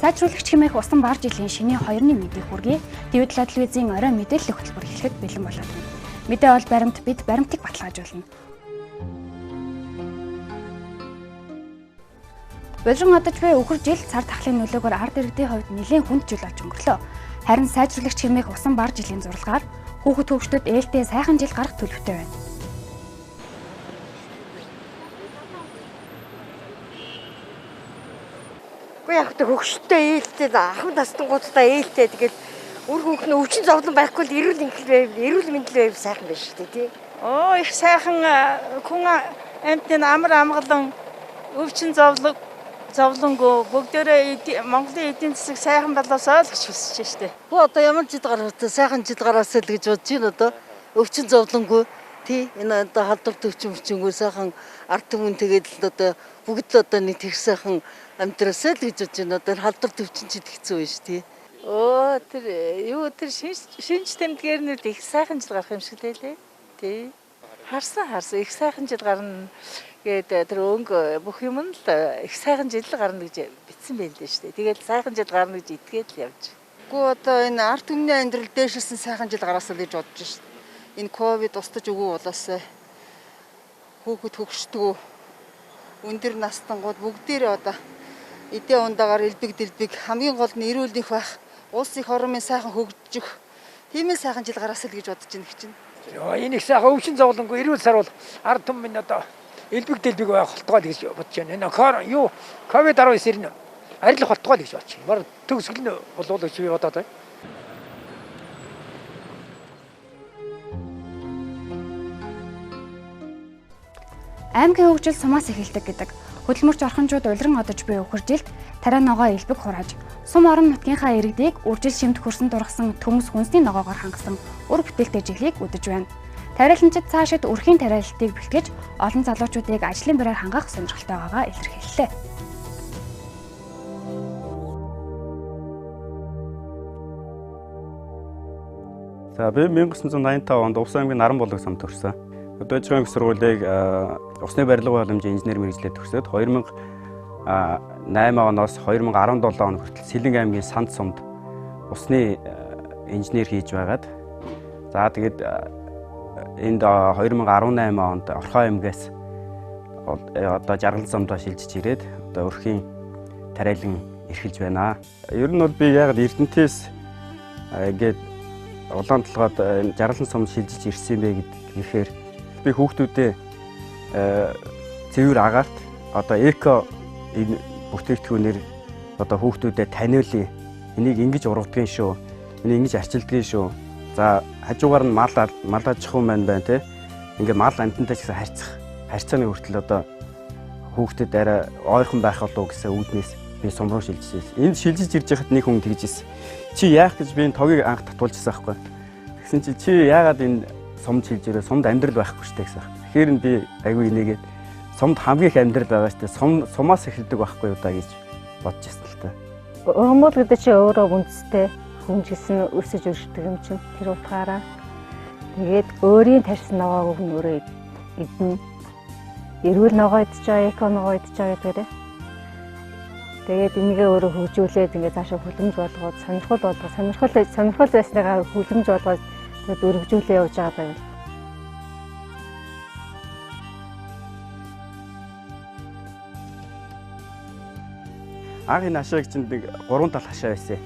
Сайжруулагч хэмээх усан бар жилийн шинийн 2-ны мэдээг хүргэе. ТV7 телевизийн орой мэдээлэл хөтөлбөр эхлэхэд бэлэн болоод байна. Мэдээ бол баримт, бид баримтыг баталгаажуулна. Булран одож буй өхөр жил цар тахлын нөлөөгөөр ард иргэдийн хувьд нэлээн хүнд жил болж өнгөрлөө. Харин сайжруулагч хэмээх усан бар жилийн зурлагаар хүүхэд хөгждөд ээлтэй сайхан жил гарах төлөвтэй байна. Үгүй яг тэ хөгшөлтэй ээлтэй ахын настангуудтай ээлтэй тэгэл үр хүүхэн нь өвчин зовлон байхгүй л эрүүл инхэл байв, эрүүл мэндэл байв сайхан байж шүү дээ тий. Оо их сайхан хүн амьтны амар амгалан өвчин зовлонгүй бүгдээрээ Монголын эдийн засаг сайхан болоосоо л гэж хүсэж штэ. Бо одоо ямар жил гарах вэ? Сайхан жил гараасаа л гэж бодож байна одоо. Өвчин зовлонгүй тий энэ одоо халдвар төвчин өвчнгүй сайхан ард түмэн тэгээд л одоо бүгд л одоо нэг тэр сайхан амьдраасаа л гэж бодож байна. Одоо халдвар төвчин ч хэцүү байж тий. Өө тэр юу тэр шинж тэмдгээрнүүд их сайхан жил гарах юм шиг лээ. Тий. Харсан их сайхан жил гарна гээд тэр өнгө бүх юм нь л их сайхан жил гарна гэж бичсэн байл дээ шүү дээ. Тэгээд сайхан жил гарна гэж итгээд л явж. Үгүй одоо энэ ард түмний амьдрал дээшилсэн сайхан жил гараасаа л гэж бодож шин. Энэ ковид устж өгөө болоосаа хүүхэд хөгшдгөө өндөр настангууд бүгдээрээ одоо эдээ ундаагаар элбэг дэлбэг хамгийн гол нь эрүүл их байх, улс их орон минь сайхан хөгжих тийм л сайхан жил гараасаа л гэж бодож байна гэж чинь. Энэ их сайхан өвчин зовлонгүй эрүүл саруул ард түмэн минь одоо элбэг дэлбэг байх болтугай л гэж бодож байна. Энэ юу ковид-19 ирнэ арилах болтугай л гэж бодож байна. Бар төгсгөл нь болов гэж би бодоод байна. Аймгийн хөгжил сумаас эхэлдэг гэдэг. Хөдөлмөрч орхончууд улиран одож буй өхөр жилд тариа ногоо элбэг хурааж, сум орон нутгийнхаа иргэдийг үржил шимт хөрсөн дургасан төмс хүнсний ногоогоор хангасан ур бүтээлтэй жилийг үдэж байна. Тариаланчид цаашид өрхийн тариалалтыг бэлтгэж, олон залуучуудыг ажлын байраар хангах сонирхолтой байгаагаа илэрхийллээ. За би 1985 онд Увс аймгийн Наранбулаг сумд төрсөн. Одоо аж ахуйн их сургуулийг усны барилга боломжийн инженер мэргэжлээр төгсөөд 2008 оноос 2017 он хүртэл Сэлэнг аймгийн Санд сумд усны инженер хийж байгаад за тэгээд энд 2018 онд Орхон аймгаас одоо Жаргал сумдаа шилжиж ирээд одоо өрхийн тариалан эрхэлж байна. Ер нь бол би яг Эрдэнтээс ингээд улаан толгойд Жаргалан сумд шилжиж ирсэн юм бэ гэхээр би хүүхдүүдээ цэвэр агаарт одоо эко энэ бүтээгдэхүүнээр одоо хүүхдүүдэд таниулъя. Энийг ингэж ургадгийн шүү. Энийг ингэж арчилдгийн шүү. За хажуугаар нь мал аж ахуй маань байна те. Ингээ мал амьтантай ч гэсэн харьцааны хүртэл одоо хүүхдэд арай ойрхон байх болов уу гэсэн үүднээс би сум руу шилжижсэн. Энд шилжиж ирж байхад нэг хүн тэгж ирсэн. Чи яах гэж би энэ тогийг анх татуулчихсан байхгүй. Тэгсэн чи яагаад энэ сумд шилж ирээ сумд амьдрал байхгүй штэ гэсэн. Тэгэхээр нь би айгүй инээгээд сумд хамгийн их амьдрал байгаа штэ. Сумаас эхэлдэг байхгүй юу да гэж бодож ирсэн л та. Ургамал гэдэг чинь өөрөө үндэстэй хүн ч гэсэн өсөж өршдөг юм чинь тэр утгаараа. Тэгээд өөрийн тарьсан ногоог нь өөрөө идэнэ. Эрүүл ногоо идэж байгаа, эко ногоо идэж байгаа гэдгээр. Тэгээд энийгээ өөрөө хөгжүүлээд ингээд цаашаа хүлэмж болгоод сонирхол болгоод сонирхол байсныгаа хүлэмж болгоод тэгээд өргөжүүлээ явж байгаа байвал. Анх энэ хашааг чинь нэг 3 тал хашаа байсан.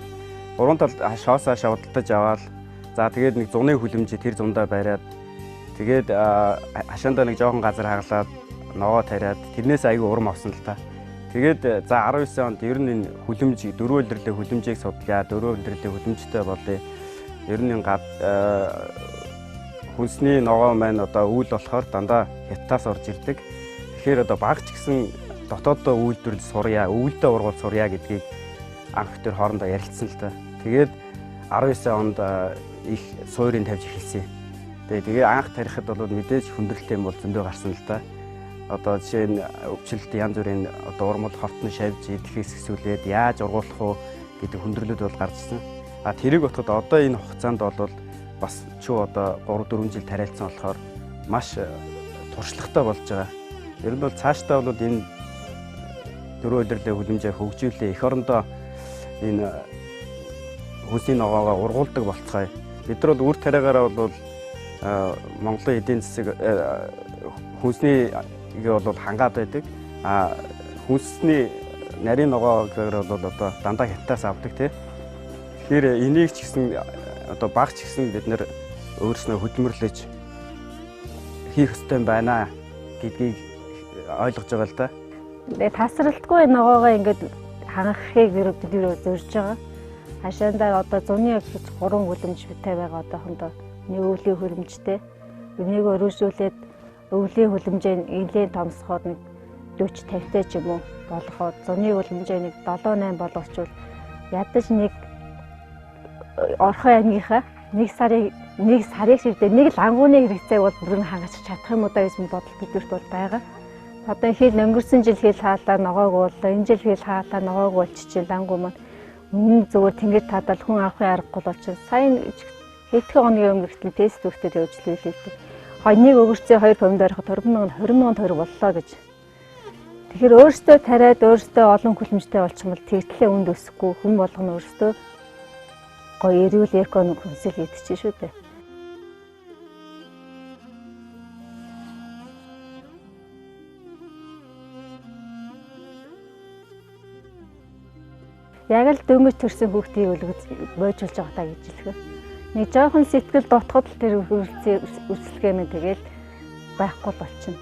3 тал шоосоо шавдалтаж аваад за тэгээд нэг зуны хүлэмжээ тэр зундаа бариад тэгээд хашаандаа нэг жоохон газар хаглаад ногоо тариад тэрнээс айгүй урам авсан л та. Тэгээд за 19 онд ер нь энэ хүлэмж дөрвөн улирлын хүлэмжийг судлаа. Дөрвөн улирлын хүлэмжтэй болъё. Ер нь хүнсний ногоо маань одоо үйл болохоор дандаа хятадаас орж ирдэг. Тэгэхээр одоо баг ч гэсэн дотооддоо үйлдвэрлэл сурья, өвөлдөө ургуул сурья гэдгийг анх төр хоорондоо ярилцсан л та. Тэгээд 19 онд их суурийг тавьж эхэлсэн. Тэгээ анх тарихад бол мэдээж хүндрэлтэй юм бол зөндөө гарсан л та. Одоо жишээ нь өвчлөлт янз бүрийн одоо урмал хортон шавж идэхээс хэсүүлээд яаж ургуулах уу гэдэг хүндрэлүүд бол гарч ирсэн. А тэрийг бодоход одоо энэ хугацаанд бол бас чүү одоо 3-4 жил тариалцсан болохоор маш туршлагатай болж байгаа. Ер нь бол цаашдаа бол энэ дөрвөн улирлын хүлэмжээ хөгжүүлээ. Эх орондоо энэ хүнсний ногоогоо ургуулдаг болцгоё. Бид нар бол үр тариагаараа бол Монголын эдийн засаг хүнснийг бол хангаад байдаг. А хүнсний нарийн ногоогоор бол одоо дандаа хятадаас авдаг тий. Тэгэхээр энийг ч гэсэн одоо баг ч гэсэн бид нар өөрснөө хөдөлмөрлөж хийх ёстой юм байна гэдгийг ойлгож байгаа л да. Тэгээ тасралтгүй ногоогоо ингээд хангахыг бид зорж байгаа. Хашаандаа одоо зуны гэж 3 хөлөмж битэй байгаа одоохондоо. Нэг өвлийн хөлөмжтэй. Энийг өргөжлүүлээд өвлийн хөлөмжөө нэлээд томсгоод нэг 40 50 ч юм уу болгоход зуны хөлөмжөө нэг 7 8 болгочвол ядаж нэг Орхон аймгийнхаа нэг сарыг шивдээ нэг лангууны хэрэгцээг бол бүрэн хангаж чадах юм уу да гэж бодол бидэрт бол байгаа. Одоо хэл өнгөрсөн жил хэл хаалаа ногоог боллоо, энэ жил хэл хаалаа ногоог болчихжээ лангуу маань. Үнэн зүгээр тэнгэр таадал хүн авахын аргагүй болчихсон. Сайн хэдхэн хоногийн өмнө хүртэл Facebook дээр явж лээ л дээ. Нэг өгөрцөө 2 помидор хахад 20 мянга төгрөг боллоо гэж. Тэгэхээр өөртөө тариад өөртөө олон хүлэмжтэй болчих юм бол тэгтлээ үнд өсөхгүй хүн болгоно өөртөө гоё эрүүл эко хүнсэл идчихэ шүү дээ. Яг л дөнгөж төрсэн хүүхдийг бойжуулж байгаа таа гэж хэлэх. Нэг жоохон сэтгэл дутхад л тэр өрсөлгөө мэн тэгэл байхгүй болчихно.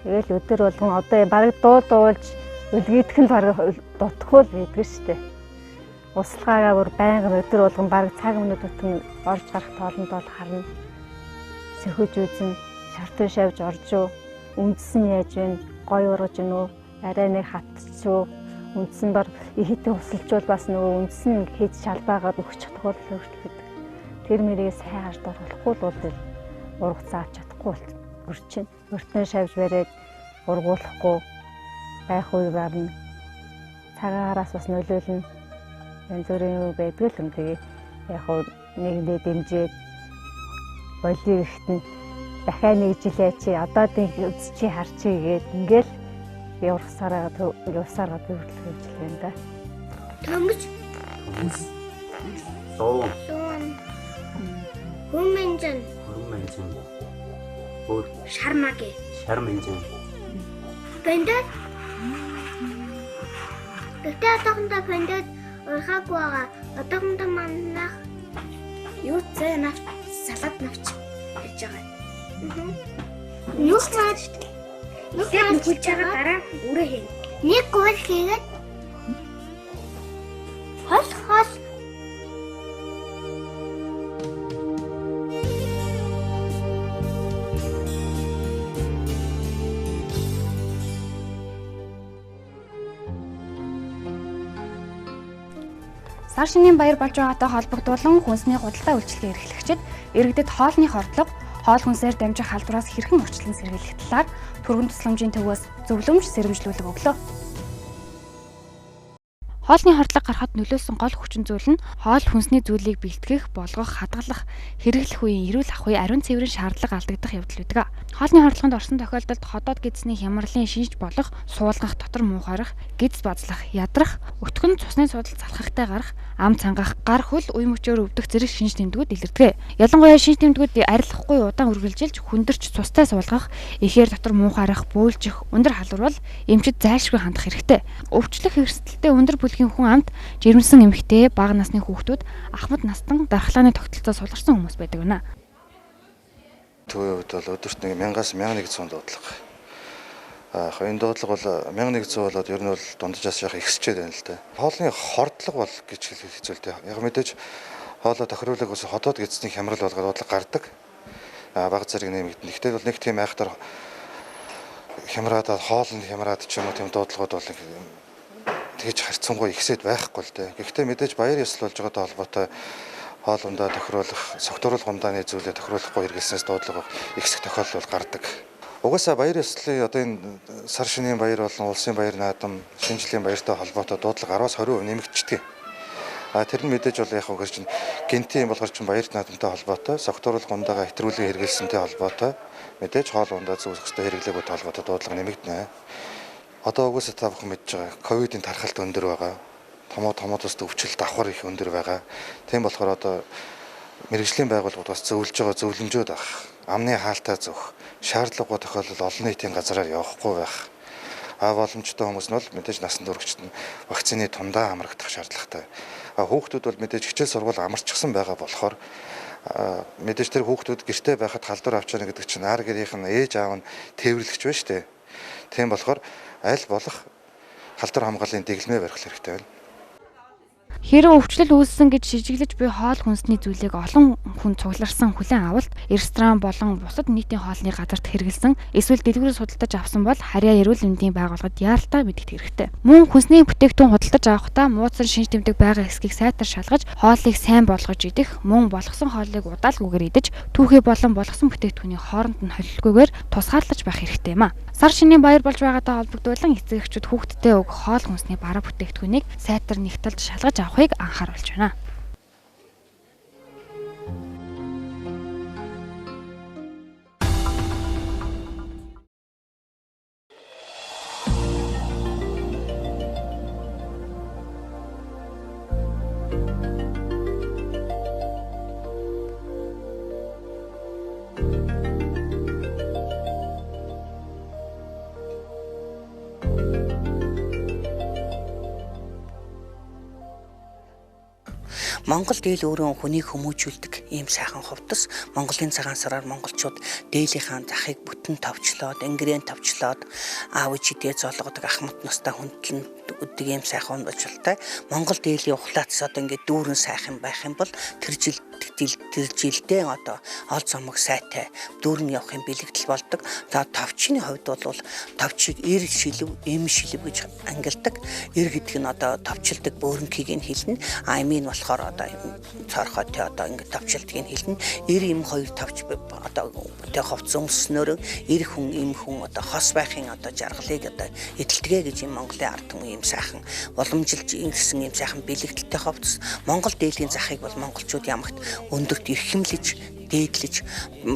Тэгэл өдөр болгон одоо бараг дуу дуулж өлгийдэх нь бараг дутхгүй л байдаг шүү дээ. Услгаагаа бүр байнга өдөр болгон бараг цаг минут тутам орж гарах тоолонд бол харна. Сөхөж үзэн, шартын шавж орж уу, үндсэн яаж вэ, гой ургаж гин үү, арай нэг хатчих уу, үндсэн бар ихэдэн хусалжвал бас нөгөө үндсэн хийж шалбаагаад өгчих тохиолдол хүртэл байдаг. Тэр мэрийг сайн харж болохгүй л бол ургац авч чадахгүй өрчин. Өртөн шавж бариад ургуулахгүй байх үе барна. Цагаараас бас нөлөөлнө. Янз бүрийн юу байдаг л юм. Тэгээ яг хуу нэгэндээ дэмжиж болиг ихт нь дахиад нэг жил яачи одоо үзчихий харчий гээд ингээл яврахсараа явсараа би хүртэл явж л байна да. Төмөж. Луун. Хүмүүнжин. Хүмүүнжин. Өөр. Шармаги. Шарманжин. Бэндэр. Гэтэ одоохондоо бэндэр урхаагүй байгаа. Одоохондоо манайх юу зэ навч салат навч гэж байгаа. Нүх маад нүх хүлж байгаа дараа үрээ хийн. Нэг гол хийгээд хол хол Сар шинийн баяр болж байгаатай холбогдуулан хүнсний худалдаа үйлчилгээ эрхлэгчид иргэдэд хоолны хордлого, хоол хүнсээр дамжих халдвараас хэрхэн урьдчилан сэргийлэх талаар түргэн тусламжийн төвөөс зөвлөмж сэрэмжлүүлэг өглөө. Хоолны хордлого гарахад нөлөөлсөн гол хүчин зүйл нь хоол хүнсний зүйлийг бэлтгэх, болгох, хадгалах, хэрэглэх үеийн эрүүл ах үе ариун цэврийн шаардлага алдагдах явдал байдаг. Хоолны хордлогонд орсон тохиолдолд ходоод гэдэсний хямралын шинж болох, суулгах, дотор муухайрах, гэдэс базлах, ядрах, өтгөн цусны судал залхахтай гарах, ам цангах, гар хөл үе мөчөөр өвдөх зэрэг шинж тэмдгүүд илэрдэг. Ялангуяа шинж тэмдгүүд арилахгүй удаан үргэлжилж хүндэрч цустай суулгах, эхээр дотор муухайрах, бөөлжих, өндөр халуурвал эмчид зайлшгүй хандах хэрэгтэй. Өвчлөх эрсдэлтэй өндөр бүлгийн хүн амт, жирэмсэн эмэгтэй, бага насны хүүхдүүд, ахмад настан дархлааны тогтолцоо сулгарсан хүмүүс байдаг байна. Төвийн хувьд бол өдөрт нэг 1000-аас 1100 дуудлага. Энэ дуудлага бол 1100 болоод ер нь бол дунджаас яах ихсчээд байна л да. Хоолны хордлого бол гэж хэлэх хэцүү л дээ. Яг мэдээж хоолой тохируулаг ус ходоод гэдэсний хямрал болгоод дуудлага гардаг. Баг зэрэг нэмэгдэн. Гэхдээ бол нэг тийм айхтар хямраад хоол нь хямраад ч юм уу тийм дуудлагууд бол тэгж харьцангуй ихсэд байхгүй л дээ. Гэхдээ мэдээж баяр ёслол болж байгаатай холбоотой хоол ундаа тохируулах, согтууруулах ундааны зүйлээ тохируулахгүй хэрэглэснээс дуудлага ихсэх тохиолдол бол гардаг. Угаасаа баяр ёслолын одоо энэ сар шинийн баяр болон улсын баяр наадам, шинэ жилийн баяртай холбоотой дуудлага 10-20% нэмэгдчихдэг. Тэр нь мэдээж бол яг үгээр чинь гэнтийн юм болохоор чинь баяр наадамтай холбоотой, согтууруулах ундаагаа хэтрүүлэн хэрэглэсэнтэй холбоотой мэдээж хоол ундаа зүүсэх ёстой хэрэглээгүйтэй холбоотой дуудлага нэмэгдэнэ. Одоо угаасаа та бүхэн мэдж байгаа ковидын тархалт өндөр байгаа. Томоодоос өвчлөлт давхар их өндөр байгаа. Тийм болохоор одоо мэргэжлийн байгууллагууд бас зөвлөж байгаа зөвлөмжүүд авах, амны хаалтаа зөөх, шаардлагагүй тохиолдолд олон нийтийн газраар явахгүй байх. Боломжтой хүмүүс нь бол мэдээж насан туршид нь вакцины тундаа хамрагдах шаардлагатай. Хүүхдүүд бол мэдээж хичээл сургууль амарчсан байгаа болохоор мэдээж тэр хүүхдүүд гэртээ байхад халдвар авч байгаа гэдэг чинь ар гэрийнх нь ээж аав нь тээвэрлэгч байна шүү дээ. Тийм болохоор аль болох халдвар хамгааллын дэглэмээ барих хэрэгтэй байна. Хэрэв өвчлөл үүссэн гэж шижиглэж буй хоол хүнсний зүйлийг олон хүн цугларсан хүлээн авалт, ресторан болон бусад нийтийн хоолны газарт хэрэглэсэн эсвэл дэлгүүрээс худалдаж авсан бол харьяа эрүүл мэндийн байгууллагад яаралтай мэдэгдэх хэрэгтэй. Мөн хүнсний бүтээгдэхүүн худалдаж авахдаа муудсан шинж тэмдэг байгаа хэсгийг сайтар шалгаж, хоолыг сайн болгож идэх, мөн болгосон хоолыг удаалгүйгээр идэж, түүхий болон болгосон бүтээгдэхүүний хооронд нь холилгүйгээр тусгаарлаж байх хэрэгтэй юм а. Сар шинийн баяр болж байгаатай холбогдуулан эцэг эхчүүд хүүхдтэй өгөх хоол хүнсний бараа бүтээгдэхүүнийг сайтар нэгтэлж шалгаж авахыг анхааруулж байна. Монгол дээл өөрөө хүнийг хүмүүжүүлдэг ийм сайхан хувцас. Монголын цагаан сараар монголчууд дээлийнхаа захыг бүтэн товчлоод, ангирэн товчлоод аав ээжидээ золгодог, ахмад настай хүндлэн өгдөг ийм сайхан уламжлалтай. Монгол дээлийн ухлаац одоо ингээд дүүрэн сайхан байх юм бол тэр жилдээ одоо ол зомог сайтай дүүрэн явахын бэлэгдэл болдог. За товчны хувьд бол товчийг эр шилв, эм шилв гэж ангилдаг. Эр гэдэг нь одоо товчилдог бөөрөнхийг нь хэлнэ. А эмийн болохоор одоо цорхой тэ одоо ингээд товчилдгийг хэлнэ. Эр эм хоёр товч одоо тэ хувц өмснөөр эр хүн эм хүн одоо хос байхын одоо жаргалыг одоо эдэлтгэ гэж юм Монголын ард түмэн ийм сайхан уламжилж ирсэн ийм сайхан бэлэгдэлтэй хувцас. Монгол дээлийн захыг бол монголчууд ямагт өндөрт эрхэмлэж дээдлэж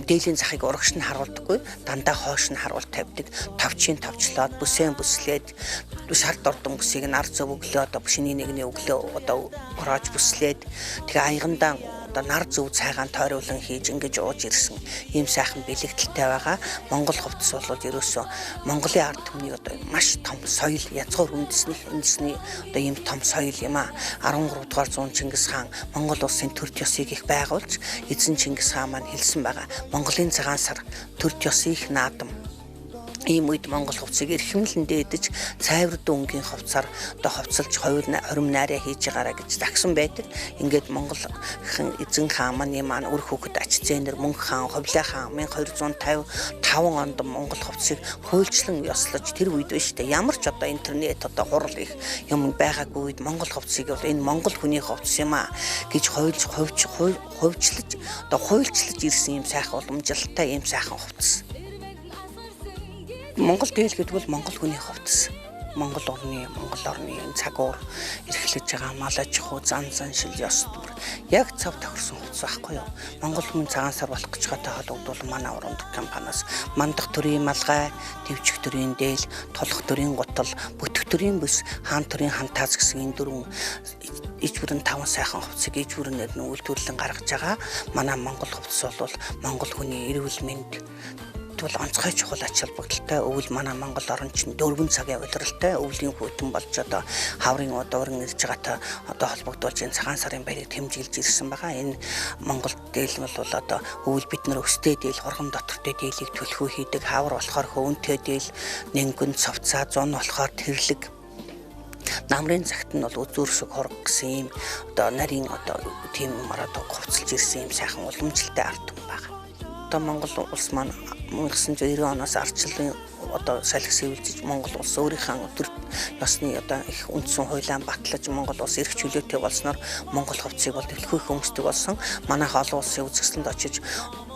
дээлийн захыг урагш нь харуулдаггүй, дандаа хойш нь харуул тавьдаг. Товчийн товчлоод, бүсэн бүслээд, шар дордон бүсийг нар зөв өглөө одоо шиний нэгний өглөө одоо ороож бүслээд, тэгээ аягандаа одоо нар зөв цайгаан тойруулан хийж ингэж ууж ирсэн ийм сайхан бэлэгдэлтэй байгаа. Монгол хувцас бол ерөөсөө Монголын ард түмний одоо маш том соёл, язгуур үндэсний одоо ийм том соёл юм а. 13 дугаар зуун Чингис хаан Монгол улсын төрд ёсыг их байгуулж, эзэн Чингис хаан маань хэлсэн байгаа. Монголын цагаан сар төрд ёсын их наадам. Ийм үед Монгол хувцсыг эрхэмлэн дээдэж цайвар дүүнгийн хувцаар одоо хувцалж хорим найраа хийж байгаараа гэж загсан байдаг. Ингээд Монгол эзэн хаан маань үр хүүхэд ач зээнэр Мөнх хаан, Хувлаа хаан 1255 онд Монгол хувцсыг хуульчлан ёслож тэр үед биш үү? Ямар ч одоо интернет одоо хурал их юм байгаагүй үед Монгол хувцсыг бол энэ Монгол хүний хувцс юм а гэж хуйлж хувьчлаж одоо хуульчлаж ирсэн юм сайхан уламжлалтай ийм сайхан хувцс. Монгол дээл гэдэг бол Монгол хүний хувцас. Монгол орны цаг уур эрхлэж байгаа мал аж ахуй, зан заншил, ёс дүр яг цав тохирсон хувцас байхгүй юу? Монгол хүн цагаан сар болох гэж гаатай холбогдвол манай уран компаниас мандах төрийн малгай, төвчих төрийн дээл, тулах төрийн гутал, бүтэх төрийн бүс, хаан төрийн хантааз гэсэн энэ дөрвөн иж бүрэн таван сайхан хувцсыг иж бүрэнээр нь үйлдвэрлэн гаргаж байгаа. Манай Монгол хувцас бол Монгол хүний эрүүл мэнд бол онцгой чухал ач холбогдолтой. Өвөл манай Монгол орн чинь 4 цагийн улиралтай өвлийн хүйтэн болж одоо хаврын удууран ирж байгаатай одоо холбогдуулж энэ цагаан сарын баярыг тэмдэглэж ирсэн байгаа. Энэ Монгол дээл бол одоо өвөл бид нар өстэй дээл, хурган дотортой дээлийг түлхүү хийдэг, хавар болохоор хөөнтэй дээл, нэнгэн цовцаа, зун болохоор тэрлэг, намрын цагт нь бол үзүүрсэг хург гэсэн ийм одоо нарийн одоо тийм юмар одоо хувцалж ирсэн ийм сайхан уламжлалтай ард түмэн байгаа. Одоо Монгол улс маань 1990 оноос ардчлалын одоо салхи сэвэлзэж Монгол улс өөрийнхөө өдөр ёсны одоо их үндсэн хуулиан батлаж Монгол улс эрх чөлөөтэй болсноор Монгол хувцсыг бол түлхүүх өмсдөг болсон. Манайх олон улсын үзэсгэлэнд очиж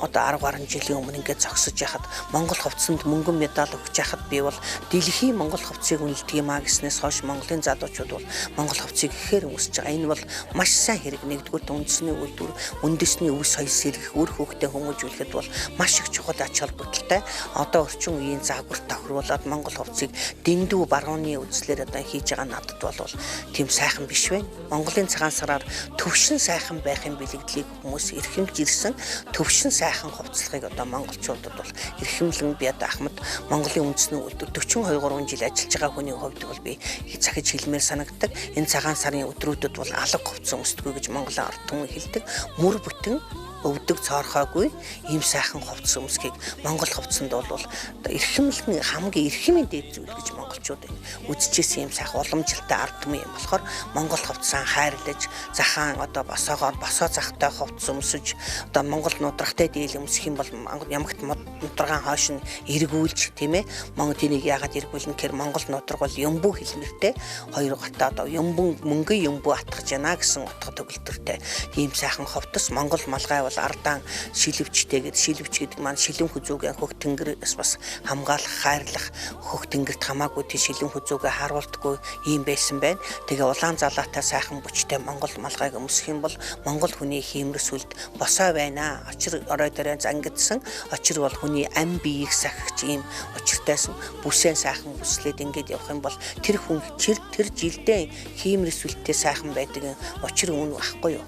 одоо 10 гаруй жилийн өмнө ингээд зогсож яхад Монгол хувцсанд мөнгөн медаль өгч яхад би бол дэлхийн Монгол хувцсыг үнэлдэг юм а гэснээс хойш Монголын залуучууд бол Монгол хувцсыг ихээр өмсөж байгаа. Энэ бол маш сайн хэрэг. Нэгдүгээр үндэсний үйлдвэр, үндэсний өв соёл сэргэх, үр хүүхдээ хүмүүжүүлэхэд бол маш их чухал ач холбогдолтой. Одоо орчин үеийн загварт тохируулаад Монгол хувцсыг дэндүү барууны үзлээр одоо хийж байгаа надад бол тийм сайхан биш байна. Монголын цагаан сараар төвшин сайхан байхын бэлэгдлийг хүмүүс эрхэмлж ирсэн төвшин сайхан хувцлахыг одоо монголчуудад бол эрхэмлэн би одоо Ахмад Монголын үндэсний үйлдвэр 42 3 жил ажиллаж байгаа хүний хувьд бол би захиж хэлмээр санагддаг. Энэ цагаан сарын өдрүүдэд бол алга хувцас өмсдөггүй гэж Монголын ард түмэн хэлдэг. Мөр бүтэн өвдөг цоорхоогүй ийм сайхан хувцас өмсөхийг Монгол хувцсанд бол одоо эрхэмлэн хамгийн эрхэмийн дээд зүйл гэж монголчууд үзчихсэн юм сайхан уламжлалтай ард түмэн юм болохоор Монгол хувцсаа хайрлаж захаан одоо босоогоор босоо захтай хувцас өмсөж одоо Монгол нудрахтай дээл өмсөх юм бол ямагт нударгаан хойш нь эргүүлж тийм Монгол тэнийг яагаад эргүүлнэ гэхээр Монгол нудраг бол юмбүү хэлмэртэй хоёр гатаа одоо юмбүн мөнгөн юмбүү атгаж яана гэсэн утга төгөлдртэй ийм сайхан хувцас Монгол малгай бол ардаан шилвчтэй гэдэг шилвч гэдэг маань шилэн хүзүүгийн хөх тэнгэрээс бас хамгаалах хайрлах хөх тэнгэрт хамаагүй тий шилэн хүзүүгээ харуулдаггүй ийм байсан байна. Тэгээ улаан залаатай сайхан бүчтэй Монгол малгайг өмсөх юм бол Монгол хүний хиймрэс үлд босоо байна. Очир орой дээрээ зангидсан очир бол хүний ам биеийг сахигч ийм очиртайсан бүсээ сайхан бүслээд ингээд явах юм бол тэр хүн тэр жилдээ хиймрэс үлдтэй сайхан байдаг очир үн байхгүй юу?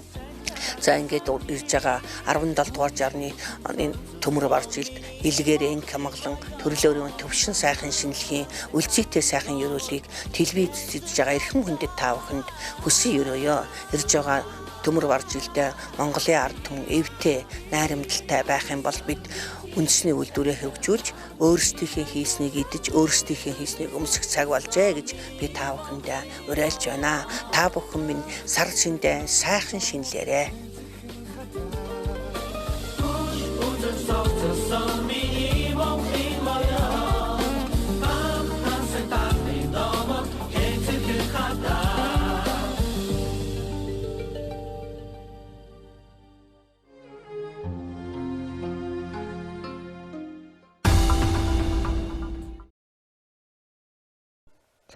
За ингээд ирж байгаа 17 дугаар жарны энэ төмөр бар жилд илгээр инх хамглан төрлөөрийн төвшин сайхан шинэлхийн үлзийтэй сайхан ерөөлийг телевиз үзэж байгаа эрхэм хүндэт та бүхэнд хүсэн ерөөё. Ирж байгаа төмөр бар жилдээ Монголын ард түмэн эвтэй найрамдалтай байх юм бол бид үндэсний үйлдвэрээ хөгжүүлж өөрсдийнхээ хийснийг идэж өөрсдийнхээ хийснийг өмсөх цаг болжээ гэж би та бүхэндээ уриалж байна. Та бүхэн минь сар шиндээ сайхан шинэлээрэй.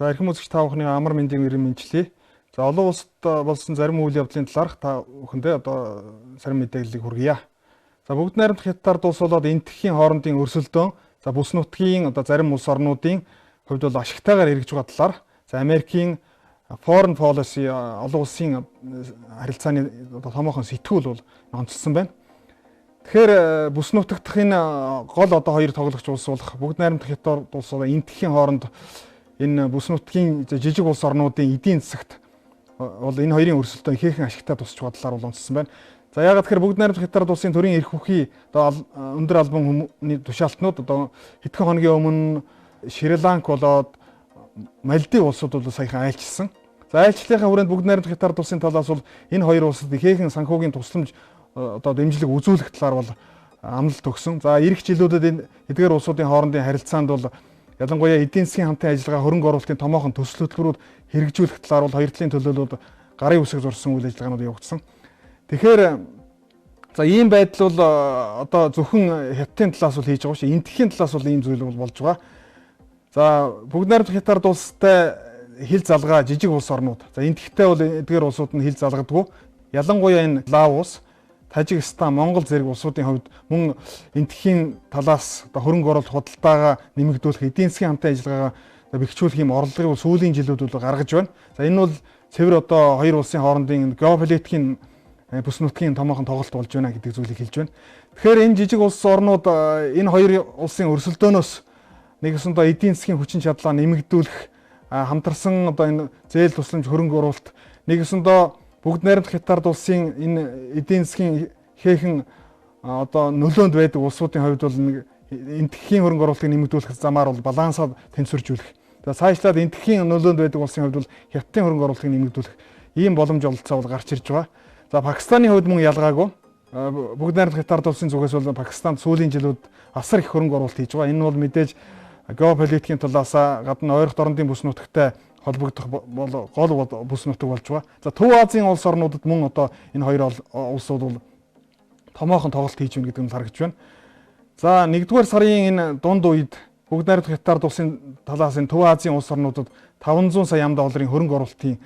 За эрхэм үзэгч та бүхний амар мэндийн эрхэм мэндчлэе. За олон улсад болсон зарим үйл явдлын талаарх та бүхэндээ одоо зарим мэдээллийг хүргье. За бүгд найрамдах хятадаар дуусуулаад энтхийн хоорондын өрсөлдөөн за бүс нутгийн одоо зарим улс орнуудын хувьд бол ашигтайгаар эргэж байгаа талаар за Америкийн foreign policy олон улсын харилцааны одоо томоохон сэтгүүл бол онцлсон байна. Тэгэхээр бүс нутагдах энэ гол одоо хоёр тоглогч улс болох бүгд найрамдах хятадаар дуусуулаад энтхийн хооронд энэ бүс нутгийн жижиг улс орнуудын эдийн засагт бол энэ хоёрын өрсөлдөөн ихээхэн ашигтай тусч байгаа талаар бол онцлсон байна. За яагаад тэгэхээр бүгд найрамдах хятад улсын төрийн эрх хүчний одоо өндөр албан хүмүүний тушаалтнууд одоо хэдхэн хоногийн өмнө Шри Ланк болоод Малдив улсууд бол саяхан айлчилсан. За айлчлалынхаа хүрээнд бүгд найрамдах хятад улсын талаас бол энэ хоёр улсад ихээхэн санхүүгийн тусламж одоо дэмжлэг үзүүлэх талаар бол амлалт өгсөн. За ирэх жилүүдэд энэ эдгээр улсуудын хоорондын харилцаанд бол ялангуяа эдийн засгийн хамтын ажиллагаа хөрөнгө оруулалтын томоохон төсөл хөтөлбөрүүд хэрэгжүүлэх талаар бол хоёр талын төлөөлөлүүд гарын үсэг зурсан үйл ажиллагаанууд явагдсан. Тэгэхээр за ийм байдал бол одоо зөвхөн хятадын талаас бол хийж байгаа биш, энтхийн талаас бол ийм зүйл бол болж байгаа. За бүгд найрамдах хятад улстай хил залгаа жижиг улс орнууд. За энтхтэй бол эдгээр улсууд нь хил залгадаггүй. Ялангуяа энэ Лаос, Тажикстан, Монгол зэрэг улсуудын хувьд мөн энтхийн талаас одоо хөрөнгө оруулалт худалдаагаа нэмэгдүүлэх, эдийн засгийн хамтын ажиллагаагаа бэхжүүлэх юм орлогыг сүүлийн жилүүд бол гаргаж байна. За энэ бол цэвэр одоо хоёр улсын хоорондын геополитикийн бүс нутгийн томоохон тоглолт болж байна гэдэг зүйлийг хэлж байна. Тэгэхээр энэ жижиг улс орнууд энэ хоёр улсын өрсөлдөөнөөс нэгсэндээ эдийн засгийн хүчин чадлаа нэмэгдүүлэх, хамтарсан одоо энэ зээл тусламж хөрөнгө оруулалт нэгсэндээ бүгд найрамдах хятад улсын энэ эдийн засгийн ихээхэн одоо нөлөөнд байдаг улсуудын хувьд бол нэг энтхийн хөрөнгө оруулалтыг нэмэгдүүлэх замаар бол балансаа тэнцвэржүүлэх. За цаашлаад энтхийн нөлөөнд байдаг улсын хувьд бол хятадын хөрөнгө оруулалтыг нэмэгдүүлэх ийм боломж ололцоо бол гарч ирж байгаа. За Пакистаны хувьд мөн ялгаагүй. Бүгд найрамдах хятад улсын зүгээс бол Пакистанд сүүлийн жилүүд асар их хөрөнгө оруулалт хийж байгаа. Энэ бол мэдээж геополитикийн талаас гадна ойрхон дорнодын бүс нутагтай холбогдох бол гол бүс нутаг болж байгаа. За Төв Азийн улс орнуудад мөн одоо энэ хоёр улсууд бол томоохон тоглолт хийж байна гэдэг нь харагдаж байна. За 1-р сарын энэ дунд үед бүгд найрамдах хятад улсын талаас энэ Төв Азийн улс орнуудад 500 сая ам долларын хөрөнгө оруулалтын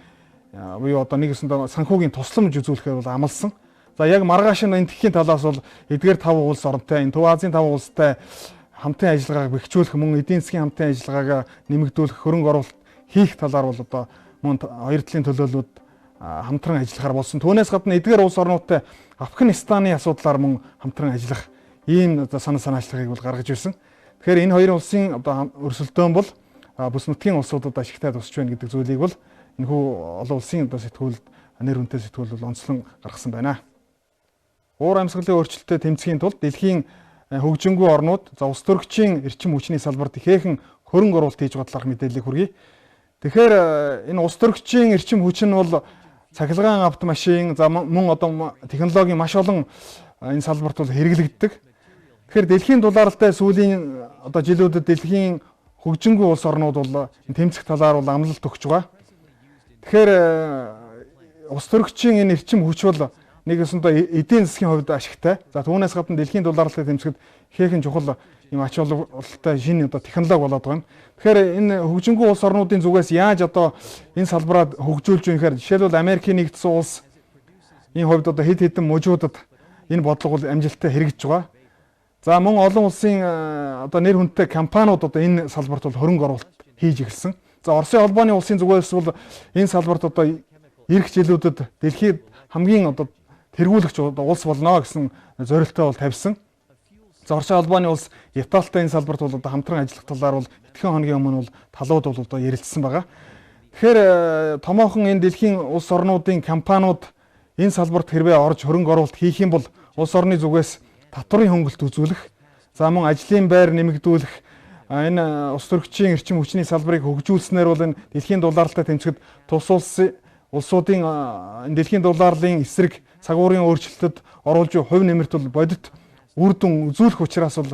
буюу одоо нэгсэндээ санхүүгийн тусламж үзүүлэхээр бол амласан. За яг маргааш нь энтхийн талаас бол эдгээр 5 улс оронтой энэ Төв Азийн 5 улстай хамтын ажиллагааг бэхжүүлэх, мөн эдийн засгийн хамтын ажиллагааг нэмэгдүүлэх, хөрөнгө оруулалт хийх талаар бол одоо мөн хоёр талын төлөөллүүд хамтран ажиллахаар болсон. Түүнээс гадна эдгээр улс орнуудтай Афганистаны асуудлаар мөн хамтран ажиллах ийм одоо санаа санаачлагыг бол гаргаж ирсэн. Тэгэхээр энэ хоёр улсын одоо өрсөлдөөн бол бүс нутгийн улсуудад ашигтай тусч байна гэдэг зүйлийг бол энэхүү олон улсын одоо сэтгүүлд нэр хүнтэй сэтгүүл бол онцлон гаргасан байна. Уур амьсгалын өөрчлөлтөд тэмцэхийн тулд дэлхийн хөгжингүй орнууд за улс төрөгчийн эрчим хүчний салбарт ихээхэн хөрөнгө оруулалт хийж байгаа талаарх мэдээллийг хүргэе. Тэгэхээр энэ улс төрөгчийн эрчим хүч нь бол цахилгаан автомашин, за мөн одоо технологийн маш олон энэ салбарт бол хэрэглэгддэг. Тэгэхээр дэлхийн дулаалтай сүүлийн одоо жилүүдэд дэлхийн хөгжингүй улс орнууд бол тэмцэх талаар бол амлалт өгч байгаа. Тэгэхээр улс төрөгчийн энэ эрчим хүч бол нэгсэндээ эдийн засгийн хувьд ашигтай. За түүнээс гадна дэлхийн дулаалтай тэмцэхэд ихээхэн чухал юм ач холбогдолтой шинэ одоо технологи болоод байгаа юм. Тэгэхээр энэ хөгжингүй улс орнуудын зүгээс яаж одоо энэ салбараа хөгжүүлж вэ гэхээр жишээлбэл Америкийн нэгдсэн улс энэ хувьд одоо хэд хэдэн мужуудад энэ бодлого бол амжилттай хэрэгжиж байгаа. За мөн олон улсын одоо нэр хүндтэй компаниуд одоо энэ салбарт бол хөрөнгө оруулалт хийж эхэлсэн. За Оросын холбооны улсын зүгээс бол энэ салбарт одоо ирэх жилүүдэд дэлхийд хамгийн одоо тэргүүлэгч улс болно гэсэн зорилттой бол тавьсан. За Оросын холбооны улс Италитай энэ салбарт бол одоо хамтран ажиллах талаар бол хэдхэн хоногийн өмнө бол талууд бол одоо ярилцсан байгаа. Тэгэхээр томоохон энэ дэлхийн улс орнуудын компаниуд энэ салбарт хэрвээ орж хөрөнгө оруулалт хийх юм бол улс орны зүгээс татварын хөнгөлт үзүүлэх, за мөн ажлын байр нэмэгдүүлэх, энэ улс төрөгчийн эрчим хүчний салбарыг хөгжүүлснээр бол энэ дэлхийн дулаалтай тэмцэхэд тус улсуудын энэ дэлхийн дулаалын эсрэг цагуурын өөрчлөлтөд оруулж буй хувь нэмэрт бол бодит үр дүн үзүүлэх учраас бол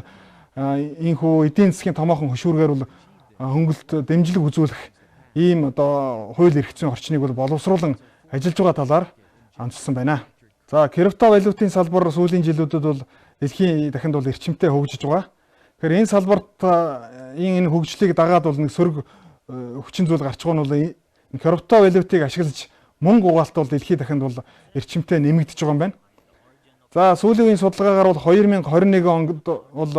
энэхүү эдийн засгийн томоохон хөшүүргээр бол хөнгөлт дэмжлэг үзүүлэх ийм одоо хууль эрх зүйн орчныг бол боловсруулан ажиллаж байгаа талаар онцлсон байна. За криптовалютын салбар сүүлийн жилүүдэд бол дэлхийн дахинд бол эрчимтэй хөгжиж байгаа. Тэгэхээр энэ салбарт энэ хөгжлийг дагаад бол нэг сөрөг хүчин зүйл гарч байгаа нь бол энэ криптовалютыг ашиглаж мөнгө угаалт бол дэлхийн дахинд бол эрчимтэй нэмэгдэж байгаа юм байна. За сүүлийн үеийн судалгаагаар бол 2021 онд бол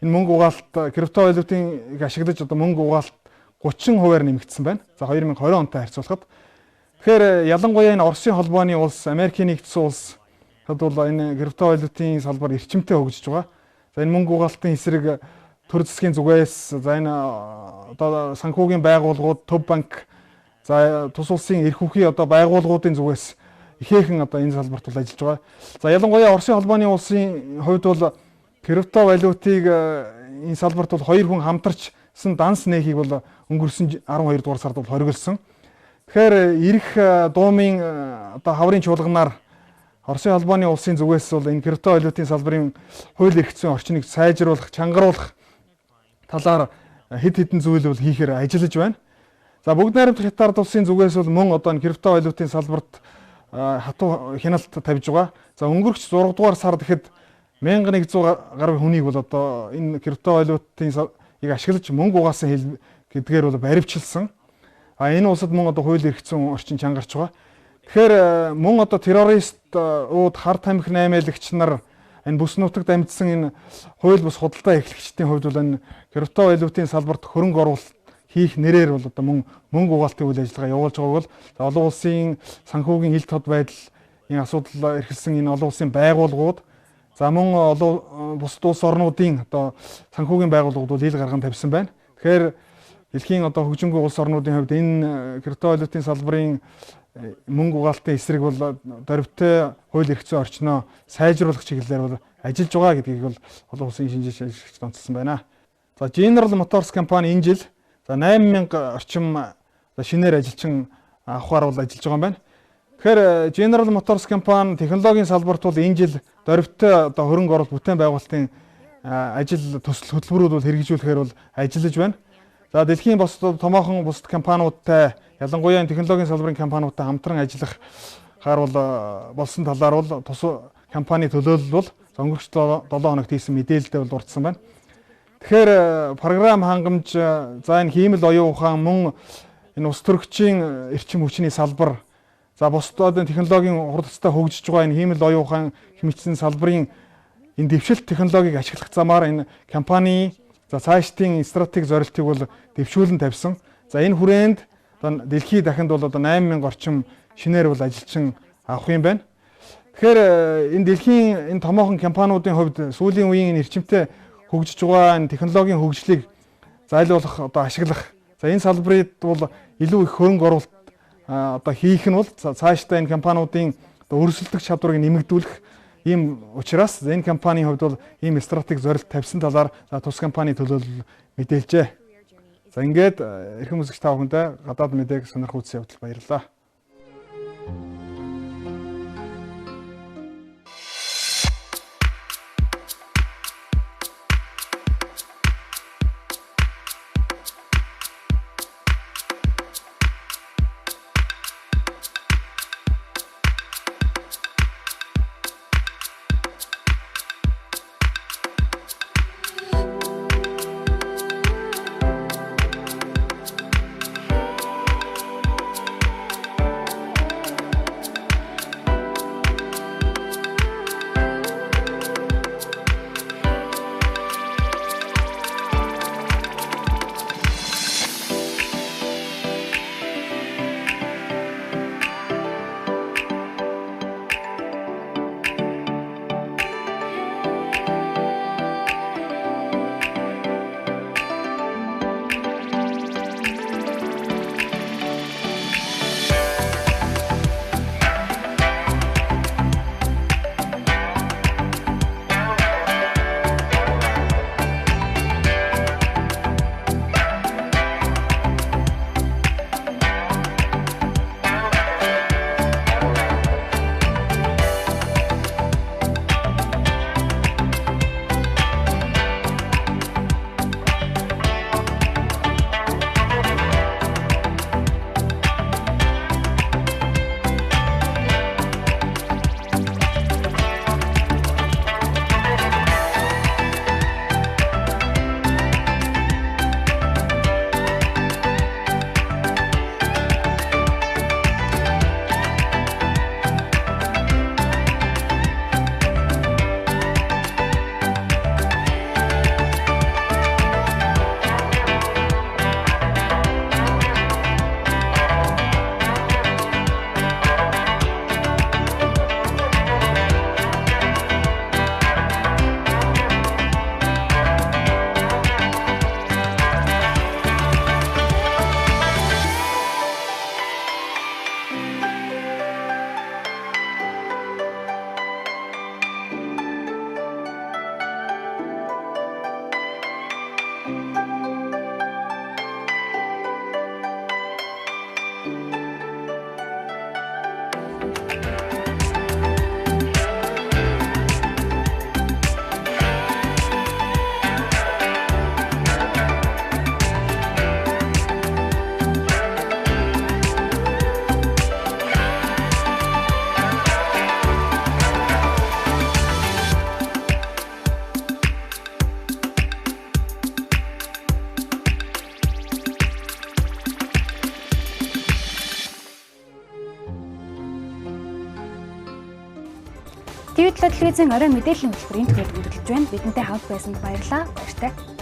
энэ мөнгө угаалт криптовалютыг ашиглаж одоо мөнгө угаалт 30%-аар нэмэгдсэн байна. За 2020 онтой харьцуулахад. Тэгэхээр ялангуяа энэ Оросын холбооны улс, Америкийн нэгдсэн улс бол энэ криптовалютын салбар эрчимтэй хөгжиж байгаа. За энэ мөнгө угаалтын эсрэг төр засгийн зүгээс за энэ одоо санхүүгийн байгууллагууд, төв банк, за тус улсын эрх хүчний одоо байгууллагуудын зүгээс ихээхэн одоо энэ салбарт бол ажиллаж байгаа. За ялангуяа Оросын холбооны улсын хувьд бол криптовалютыг энэ салбарт бол хоёр хүн хамтарчсан данс нээхийг бол өнгөрсөн 12 дугаар сард бол хориглосон. Тэгэхээр ирэх дуумын одоо хаврын чуулганаар Оросын холбооны улсын зүгээс бол энэ криптовалютын салбарын хууль эрх зүйн орчныг сайжруулах, чангаруулах талаар хэд хэдэн зүйл бол хийхээр ажиллаж байна. За бүгд найрамдах Хятад улсын зүгээс бол мөн одоо энэ криптовалютын салбарт хатуу хяналт тавьж байгаа. За өнгөрөх 6 дугаар сард гэхэд 1100 гаруй хүнийг бол одоо энэ криптовалютын ийг ашиглаж мөнгө угаасан хэл гэдгээр бол баривчилсан. А энэ улсад мөн одоо хууль эрх зүйн орчин чангарч байгаа. Тэгэхээр мөн одоо террористууд, хар тамхи наймаалагч нар энэ бүс нутагт амьдсан энэ хууль бус худалдаа эрхлэгчдийн хувьд бол энэ криптовалютын салбарт хөрөнгө оруулалт хийх нэрээр бол одоо мөн мөнгө угаалтын үйл ажиллагаа явуулж байгааг бол олон улсын санхүүгийн ил тод байдал энэ асуудал эрхэлсэн энэ олон улсын байгууллагууд за мөн олон бусад улс орнуудын одоо санхүүгийн байгууллагууд бол ил гарган тавьсан байна. Тэгэхээр дэлхийн одоо хөгжингүй улс орнуудын хувьд энэ криптовалютын салбарын мөнгө угаалтын эсрэг бол дөрвтэй хууль эрх зүйн орчноо сайжруулах чиглэлээр бол ажиллаж байгаа гэдгийг бол олон улсын шинжээч ажиглагчид онцлсон байна. За General Motors компани энэ жил за 8000 орчим шинээр ажилчин авахар бол ажиллаж байгаа юм байна. Тэгэхээр General Motors компани технологийн салбарт бол энэ жил дөрвтэй одоо хөрөнгө оруулалт бүтээн байгуулалтын ажил төсөл хөтөлбөрүүд бол хэрэгжүүлэхээр бол ажиллаж байна. За дэлхийн бус томоохон бусад компаниудтай ялангуяа технологийн салбарын компаниудтай хамтран ажиллах хаар бол болсон талаар бол тус компани төлөөлөл бол өнгөрөх 7 хоногт хийсэн мэдээлэлдээ бол дурдсан байна. Тэгэхээр програм хангамж за энэ хиймэл оюун ухаан мөн энэ улс төрөгчийн эрчим хүчний салбар за бусдад технологийн хурдцтай хөгжиж байгаа энэ хиймэл оюун ухаан хэмжсэн салбарын энэ дэвшилт технологиг ашиглах замаар энэ компани За цаашдын стратеги зорилтыг бол дэвшүүлэн тавьсан. За энэ хүрээнд одоо дэлхийд дахинд бол одоо 8000 орчим шинээр бол ажилчин авах юм байна. Тэгэхээр энэ дэлхийн энэ томоохон компаниудын хувьд сүүлийн үеийн энэ эрчимтэй хөгжиж байгаа энэ технологийн хөгжлийг зайлуулах одоо ашиглах. За энэ салбарыг бол илүү их хөрөнгө оруулалт одоо хийх нь бол цаашдаа энэ компаниудын одоо өрсөлдөх чадварыг нэмэгдүүлэх ийм учраас энэ компанийн хувьд бол ийм стратеги зорилт тавьсан талаар тус компани төлөөлөл мэдээлжээ. За ингээд эрхэм үзэгч та бүхэндээ гадаад мэдээг сонирх үзсэн явдал баярлалаа. ТV7 телевизийн орой мэдээллийн хөтөлбөрийн түгээд өндөрлөж байна. Бидэнтэй хамт байсанд баярлалаа. Баяртай.